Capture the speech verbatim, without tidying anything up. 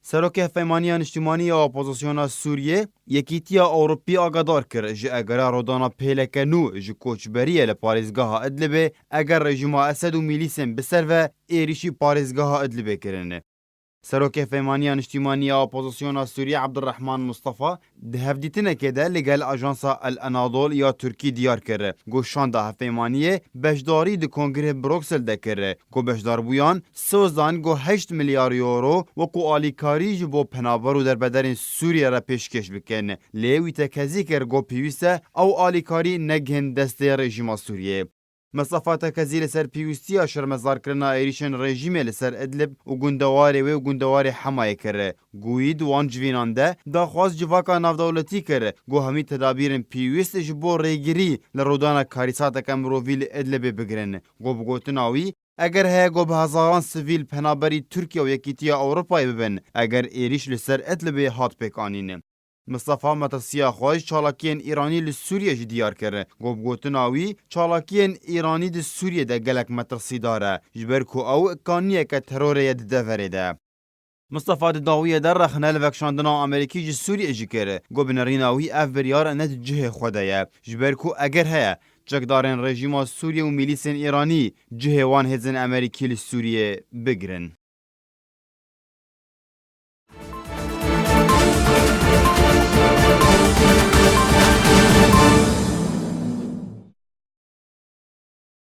Serokê Hevpeymaniya Niştimanî ya Opozisyona Sûriyê Yekîtiya Ewropî agadar kir, ji egera rodana pêleke nû ji koçberiyê li parêzgeha Idlibê, eger rejîma Esed û milîsên bi ser ve êrîşî parêzgeha Idlibê kirin. Serokê Hevpeymaniya Niştimanî ya Opozisyona Sûriyê Abdurrahman Mustafa di hevdîtinekê de li gel ajansa El Anadol ya Tirkî diyar kir, ku şanda hevpeymaniyê beşdarî di Kongrê Bruksel de kir, ku beşdarbûyan soz dan ku heşt milyar euro wekû alîkarî ji bo penaber û derbederên Sûriyê re pêşkêş bikin. Lê wî tekezî kir ku pêwîst e ew alîkarî negihên destê rejîma Sûriyê. Mistefa tekezî li ser pêwîstiya şermezarkirina êrîşên rejîmê li ser Idlib û gundewarê wê û gundewarê Hemayê kir. Guyî di wan civînan de daxwaz civaka navdewletî kir, ku hemî tedabîrên pêwîst ji bo rêgirî li rûdana karîsateke mirovî li Idlibê bigirin. Ku bi gotina wî, eger heye ku bi hezaran sivîl penaberî Tirkiye û Yekîtiya Ewropayê bibin, eger êrîş li ser Idlibê hat pêkanîn. Mistefa metirsiya xwe ji çalakiyên Îranî li Sûriyê jî diyar kir. Ku bi gotina wî, çalakiyên Îranî di Sûriyê de gelek metirsîdar e, ji ber ku ew kaniyeke terorê ye di deverê de. Mistefa di dawiyê de rexne li vekişandina Amerîkî ji Sûriyê jî kir, ku bi nerîna wî ev biryar ne di cihê xwe de ye, ji ber ku eger heye çekdarên rejîma Sûriyê û milîsên Îranî cihê wan hêzên Amerîkî li Sûriyê bigirin.